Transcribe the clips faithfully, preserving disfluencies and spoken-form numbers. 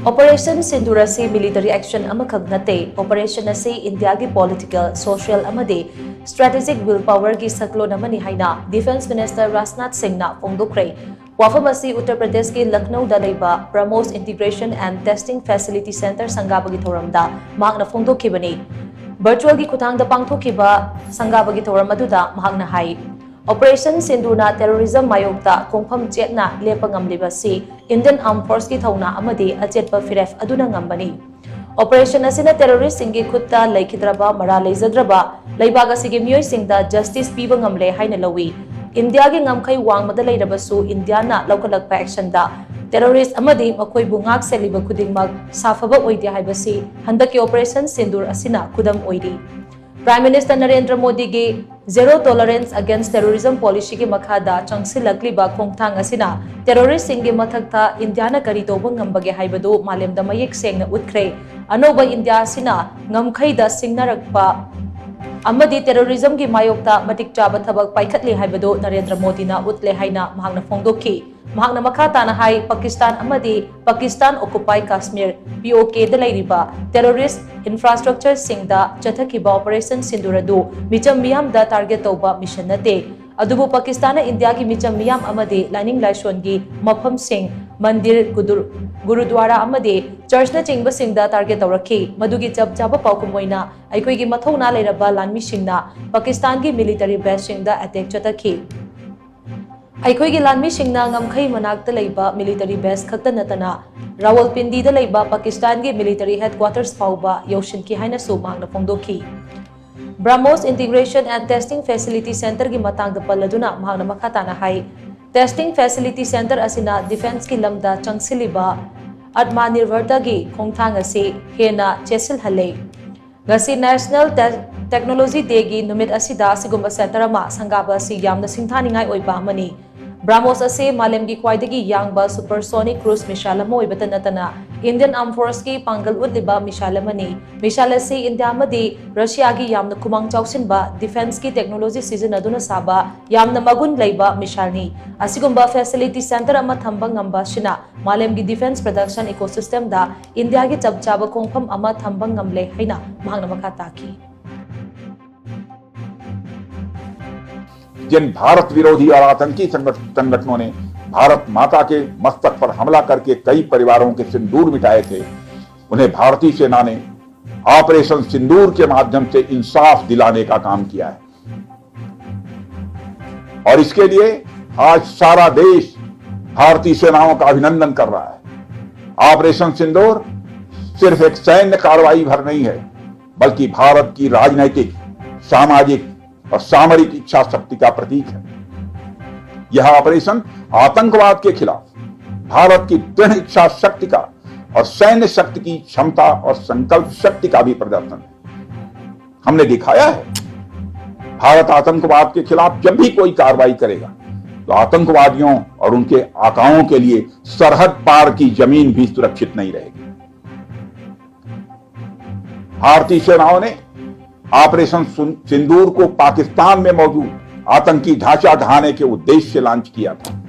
Operation Sindoor ꯑꯁꯤ military action ꯑꯃꯈꯛ ꯅꯠꯇꯦ꯫ Operation ꯑꯁꯤ ꯏꯟꯗꯤꯌꯥꯒꯤ political, social ꯑꯃꯗꯤ strategic will powerꯒꯤ ꯁꯛꯂꯣꯟ ꯑꯃꯅꯤ ꯍꯥꯏꯅ Defence Minister ꯔꯥꯖꯅꯥꯊ ꯁꯤꯡꯅ ꯐꯣꯡꯗꯣꯛꯈ꯭ꯔꯦ꯫ ꯋꯥꯐꯝ ꯑꯁꯤ ꯎꯠꯇꯔ ꯄ꯭ꯔꯗꯦꯁꯀꯤ ꯂꯈꯅꯧꯗ ꯂꯩꯕ BrahMos Integration and Testing Facility Centre ꯁꯪꯒꯥꯕꯒꯤ ꯊꯧꯔꯝꯗ ꯃꯍꯥꯛꯅ ꯐꯣꯡꯗꯣꯛꯈꯤꯕꯅꯤ꯫ Virtualꯒꯤ ꯈꯨꯠꯊꯥꯡꯗ ꯄꯥꯡꯊꯣꯛꯈꯤꯕ ꯁꯪꯒꯥꯕꯒꯤ ꯊꯧꯔꯝ ꯑꯗꯨꯗ ꯃꯍꯥꯛꯅ ꯍꯥꯏ, Operation Sindoorꯅ terrorism ꯃꯥꯌꯣꯛꯇ ꯈꯣꯡꯐꯝ ꯆꯦꯠꯅ ꯂꯦꯞꯄ ꯉꯝꯂꯤꯕ ꯑꯁꯤ Indian Armed Forceꯀꯤ ꯊꯧꯅꯥ ꯑꯃꯗꯤ ꯑꯆꯦꯠꯄ ꯐꯤꯔꯦꯞ ꯑꯗꯨꯅ ꯉꯝꯕꯅꯤ꯫ Operation ꯑꯁꯤꯅ terroristꯁꯤꯡꯒꯤ ꯈꯨꯠꯇ ꯂꯩꯈꯤꯗ꯭ꯔꯕ, ꯃꯔꯥꯜ ꯂꯩꯖꯗ꯭ꯔꯕ ꯂꯩꯕꯥꯛ ꯑꯁꯤꯒꯤ ꯃꯤꯑꯣꯏꯁꯤꯡꯗ justice ꯄꯤꯕ ꯉꯝꯂꯦ ꯍꯥꯏꯅ ꯂꯧꯏ꯫ ꯏꯟꯗꯤꯌꯥꯒꯤ ꯉꯝꯈꯩ ꯋꯥꯡꯃꯗ ꯂꯩꯔꯕꯁꯨ ꯏꯟꯗꯤꯌꯥꯅ ꯂꯧꯈꯠꯂꯛꯄ actionꯗ terrorist ꯑꯃꯗꯤ ꯃꯈꯣꯏꯕꯨ ꯉꯥꯛ ꯁꯦꯜꯂꯤꯕ ꯈꯨꯗꯤꯡꯃꯛ ꯁꯥꯐꯕ ꯑꯣꯏꯗꯦ ꯍꯥꯏꯕꯁꯤ ꯍꯟꯗꯛꯀꯤ Operation Sindoor ꯑꯁꯤꯅ ꯈꯨꯗꯝ ꯑꯣꯏꯔꯤ꯫ Prime Minister ꯅꯔꯦꯟꯗ꯭ꯔ ꯃꯣꯗꯤꯒꯤ Zero Tolerance Against Terrorism policyꯒꯤ ꯃꯈꯥꯗ ꯆꯪꯁꯤꯜꯂꯛꯂꯤꯕ ꯈꯣꯡꯊꯥꯡ ꯑꯁꯤꯅ terroristꯁꯤꯡꯒꯤ ꯃꯊꯛꯇ ꯏꯟꯗꯤꯌꯥꯅ ꯀꯔꯤ ꯇꯧꯕ ꯉꯝꯕꯒꯦ ꯍꯥꯏꯕꯗꯨ ꯃꯥꯂꯦꯝꯗ ꯃꯌꯦꯛ ꯁꯦꯡꯅ ꯎꯠꯈ꯭ꯔꯦ꯫ ꯑꯅꯧꯕ ꯏꯟꯗꯤꯌꯥ ꯑꯁꯤꯅ ꯉꯝꯈꯩꯗ ꯁꯤꯡꯅꯔꯛꯄ ꯑꯃꯗꯤ terrorismꯒꯤ ꯃꯥꯌꯣꯛꯇ ꯃꯇꯤꯛ ꯆꯥꯕ ꯊꯕꯛ ꯄꯥꯏꯈꯠꯂꯤ ꯍꯥꯏꯕꯗꯨ ꯅꯔꯦꯟꯗ꯭ꯔ ꯃꯣꯗꯤꯅ ꯎꯠꯂꯦ ꯍꯥꯏꯅ ꯃꯍꯥꯛꯅ ꯐꯣꯡꯗꯣꯛꯈꯤ꯫ ꯃꯍꯥꯛꯅ ꯃꯈꯥ ꯇꯥꯅ ꯍꯥꯏ, ꯄꯥꯀꯤꯁꯇꯥꯟ ꯑꯃꯗꯤ Pakistan Occupied Kashmir, POKꯗ ꯂꯩꯔꯤꯕ terrorist infrastructureꯁꯤꯡꯗ ꯆꯠꯊꯈꯤꯕ Operation Sindoor ꯑꯗꯨ ꯃꯤꯆꯝ ꯃꯤꯌꯥꯝꯗ target ꯇꯧꯕ mission ꯅꯠꯇꯦ꯫ ꯑꯗꯨꯕꯨ ꯄꯥꯀꯤꯁꯇꯥꯟꯅ ꯏꯟꯗꯤꯌꯥꯒꯤ ꯃꯤꯆꯝ ꯃꯤꯌꯥꯝ ꯑꯃꯗꯤ ꯂꯥꯏꯅꯤꯡ ꯂꯥꯏꯁꯣꯟꯒꯤ ꯃꯐꯝꯁꯤꯡ, ꯃꯟꯗꯤꯔ, ꯒꯨꯗꯨꯔ-, ꯒꯨꯔꯨꯗ꯭ꯋꯥꯔꯥ ꯑꯃꯗꯤ churchꯅꯆꯤꯡꯕꯁꯤꯡꯗ target ꯇꯧꯔꯛꯈꯤ꯫ ꯃꯗꯨꯒꯤ ꯆꯞ ꯆꯥꯕ ꯄꯥꯎꯈꯨꯝ ꯑꯣꯏꯅ ꯑꯩꯈꯣꯏꯒꯤ ꯃꯊꯧꯅꯥ ꯂꯩꯔꯕ ꯂꯥꯟꯃꯤꯁꯤꯡꯅ ꯄꯥꯀꯤꯁꯇꯥꯟꯒꯤ military baseꯁꯤꯡꯗ attack ꯆꯠꯊꯈꯤ꯫ ꯑꯩꯈꯣꯏꯒꯤ ꯂꯥꯟꯃꯤꯁꯤꯡꯅ ꯉꯝꯈꯩ ꯃꯅꯥꯛꯇ ꯂꯩꯕ military base ꯈꯛꯇ ꯅꯠꯇꯅ ꯔꯥꯋꯜꯄꯤꯟꯗꯤꯗ ꯂꯩꯕ ꯄꯥꯀꯤꯁꯇꯥꯟꯒꯤ military headquarters ꯐꯥꯎꯕ ꯌꯧꯁꯤꯟꯈꯤ ꯍꯥꯏꯅꯁꯨ ꯃꯍꯥꯛꯅ ꯐꯣꯡꯗꯣꯛꯈꯤ꯫ BrahMos Integration and Testing Facility Centreꯒꯤ ꯃꯇꯥꯡꯗ ꯄꯜꯂꯗꯨꯅ ꯃꯍꯥꯛꯅ ꯃꯈꯥ ꯇꯥꯅ ꯍꯥꯏ, Testing Facility Centre ꯑꯁꯤꯅ defenceꯀꯤ ꯂꯝꯗ ꯆꯪꯁꯤꯜꯂꯤꯕ Atmanirbhartaꯒꯤ ꯈꯣꯡꯊꯥꯡ ꯑꯁꯤ ꯍꯦꯟꯅ ꯆꯦꯠꯁꯤꯜꯍꯜꯂꯦ꯫ ꯉꯁꯤ National Te-, Technology Dayꯒꯤ ꯅꯨꯃꯤꯠ ꯑꯁꯤꯗ ꯑꯁꯤꯒꯨꯝꯕ centre ꯑꯃ ꯁꯪꯒꯥꯕ ꯑꯁꯤ ꯌꯥꯝꯅ ꯁꯤꯡꯊꯥꯅꯤꯡꯉꯥꯏ ꯑꯣꯏꯕ ꯑꯃꯅꯤ꯫ ꯕ꯭ꯔꯥꯍꯃꯣꯁ ꯑꯁꯤ ꯃꯥꯂꯦꯝꯒꯤ ꯈ꯭ꯋꯥꯏꯗꯒꯤ ꯌꯥꯡꯕ supersonic cruise missile ꯑꯃ ꯑꯣꯏꯕꯇ ꯅꯠꯇꯅ Indian Armed Forceꯀꯤ ꯄꯥꯡꯒꯜ ꯎꯠꯂꯤꯕ missile ꯑꯃꯅꯤ꯫ Missile ꯑꯁꯤ ꯏꯟꯗꯤꯌꯥ ꯑꯃꯗꯤ ꯔꯁꯤꯌꯥꯒꯤ ꯌꯥꯝꯅ ꯈꯨꯃꯥꯡ ꯆꯥꯎꯁꯤꯟꯕ defenceꯀꯤ technology ꯁꯤꯖꯤꯟꯅꯗꯨꯅ ꯁꯥꯕ ꯌꯥꯝꯅ ꯃꯒꯨꯟ ꯂꯩꯕ missileꯅꯤ꯫ ꯑꯁꯤꯒꯨꯝꯕ facility center ꯑꯃ ꯊꯝꯕ ꯉꯝꯕ ꯑꯁꯤꯅ ꯃꯥꯂꯦꯝꯒꯤ defence production ecosystemꯗ ꯏꯟꯗꯤꯌꯥꯒꯤ ꯆꯞ ꯆꯥꯕ ꯈꯣꯡꯐꯝ ꯑꯃ ꯊꯝꯕ ꯉꯝꯂꯦ ꯍꯥꯏꯅ ꯃꯍꯥꯛꯅ ꯃꯈꯥ ꯇꯥꯈꯤ꯫ जिन भारत विरोधी और आतंकी संगठ- संगठनों ने भारत माता के मस्तक पर हमला करके कई परिवारों के सिंदूर मिटाए थे, उन्हें भारतीय सेना ने ऑपरेशन सिंदूर के माध्यम से इंसाफ दिलाने का काम किया है। और इसके लिए आज सारा देश भारतीय सेनाओं का अभिनंदन कर रहा है। ऑपरेशन सिंदूर सिर्फ एक सैन्य कार्रवाई भर नहीं है, बल्कि भारत की राजनैतिक, सामाजिक और सामरिक इच्छा शक्ति का प्रतीक है। यह ऑपरेशन आतंकवाद के खिलाफ भारत की दृढ़ इच्छा शक्ति का और सैन्य शक्ति की क्षमता और संकल्प शक्ति का भी प्रदर्शन है। हमने दिखाया है, भारत आतंकवाद के खिलाफ जब भी कोई कार्रवाई करेगा, तो आतंकवादियों और उनके आकाओं के लिए सरहद पार की जमीन भी सुरक्षित नहीं रहेगी। भारतीय सेनाओं ने ऑपरेशन सुन- सिंदूर को पाकिस्तान में मौजूद आतंकी ढांचा ढहाने के उद्देश्य से लॉन्च किया था।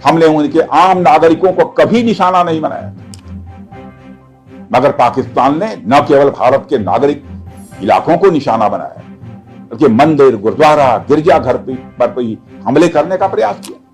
हमने उनके आम नागरिकों को कभी निशाना नहीं बनाया था, मगर पाकिस्तान ने न केवल भारत के नागरिक इलाकों को निशाना बनाया, बल्कि मंदिर, गुरुद्वारा, गिरजाघर पर भी हमले करने का प्रयास किया।